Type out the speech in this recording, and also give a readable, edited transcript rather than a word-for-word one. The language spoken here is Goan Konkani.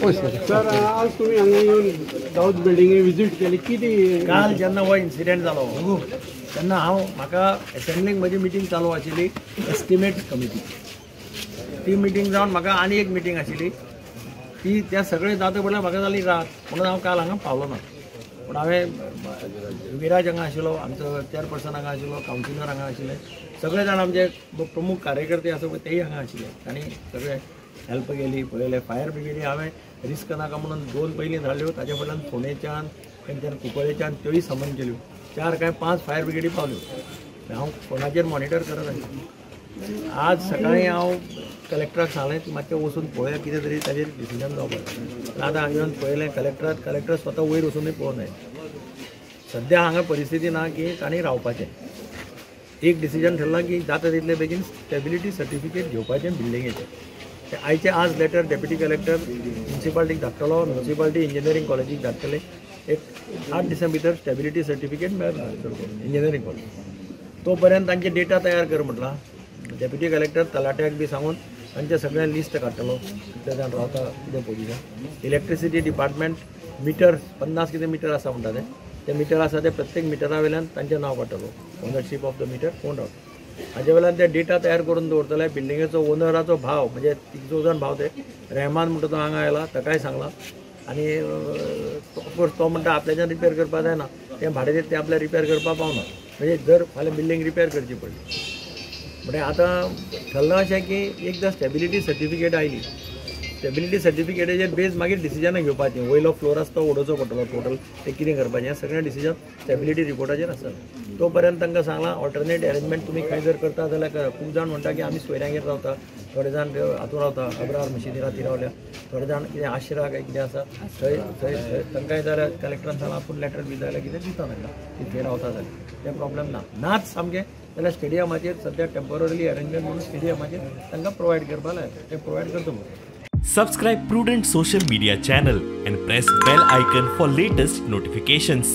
सर, आज तुम्ही हांगा येवन दाऊद बिल्डिंगे विजीट केली, कितें? काल जेन्ना हो इन्सिडेंट जालो तेन्ना हांव म्हाका असेंब्लीक म्हजी मिटींग चालू आशिल्ली एस्टिमेट कमिटी, ती मिटींग जावन म्हाका आनी एक मिटींग आशिल्ली, ती त्या सगळे जाता म्हणल्यार म्हाका जाली रात, म्हणून हांव काल हांगा पावलो ना. पूण हांवें विराज हांगा आशिल्लो, आमचो चेअरपर्सन हांगा आशिल्लो, कावन्सिलर हांगा आशिल्ले, सगळे जाण आमचे प्रमुख कार्यकर्ते आसा पळय तेय हांगा आशिल्ले, तांणी सगळे हेल्प केली. पळयलें फायर ब्रिगेडी हांवें रिस्क नाका म्हणून 2 पयलीं धाडल्यो, ताच्या फाटल्यान फोंडेच्यान तेंच्यान कुंकळेच्यान त्योय समन केल्यो, 4 काय 5 फायर ब्रिगेडी पावल्यो. हांव फोनाचेर मॉनिटर करत आशिल्लो. आज सकाळीं हांव कलेक्टराक सांगलें की मातशें वचून पळोवया कितें तरी ताजेर डिसिजन जावपाक. आतां हांगा येवन पळयलें कलेक्टराक, कलेक्टर स्वता वयर वचूनय पळोवन आयले. सद्या हांगा परिस्थिती ना की तांणी रावपाचें. एक डिसिजन ठरलां की जाता तितले बेगीन स्टेबिलिटी सर्टिफिकेट घेवपाचें बिल्डिंगेचें. ते आयचे आज लेटर डेप्युटी कलेक्टर म्युनिसिपालिटीक धाडटलो, म्युनिसिपालिटी इंजिनियरींग कॉलेजीक धाडटले. एक 8 दिसां भितर स्टेबिलिटी सर्टिफिकेट मेळटलो इंजिनियरींग कॉलेज. तो पर्यंत तांचे डेटा तयार कर म्हटलां. डेप्युटी कलेक्टर तलाट्याक बी सांगून तांचे सगळें लिस्ट काडटलो, कितले जाण रावता, कितें पोजिशन. इलेक्ट्रिसिटी डिपार्टमेंट मिटर 50 कितें मिटर आसा म्हणटा ते मिटर आसा ते प्रत्येक मिटरा वयल्यान तांचें नांव काडटलो, ओनरशीप ऑफ the metre कोण रावता हाजे वयल्यान ते डेटा तयार करून दवरतले. बिल्डिंगेचो ओनराचो भाव म्हणजे 3 जाण भाव ते रेहमान म्हणटा तो हांगा आयला, ताकाय सांगलां. आनी ऑफकोर्स तो म्हणटा आपल्याच्यान रिपेर करपाक जायना, तें भाडें दिता तें आपल्याक रिपेर करपाक पावना, म्हणजे जर फाल्यां बिल्डींग रिपेर करची पडली. म्हणजे आतां ठरलां अशें की एकदां स्टेबिलिटी सर्टिफिकेट आयली, स्टेबिलिटी सर्टिफिकेटाचेर बेज मागीर डिसिजनां घेवपाचें. वयलो फ्लोर आसा तो उडोवचो पडटलो टोटल, तें कितें करपाचें हें सगळें डिसिजन स्टेबिलिटी रिपोर्टाचेर आसता. तो पर्यंत तांकां सांगलां ऑल्टरनेट अरेंजमेंट तुमी खंय जर करता जाल्यार करा. खूब जाण म्हणटा की आमी सोयऱ्यांगेर रावता, थोडे जाण हातूंत रावता, अब्रार मशिदी राती रावल्या, थोडे जाण कितें आश्रा काय कितें आसा थंय थंय थंय तांकांय जाल्यार कलेक्टरान सांगलां आपूण लेटर बी जाल्यार कितें दिता तांकां की थंय रावता जाल्यार तें प्रॉब्लेम ना. नाच सामकें जाल्यार स्टेडियमाचेर सद्या टेम्पररी अरेंजमेंट म्हणून स्टेडियमाचेर तांकां प्रोवायड करपाक लायता, तें प्रोवायड करता म्हणून. Subscribe Prudent Social Media channel and press bell icon for latest notifications.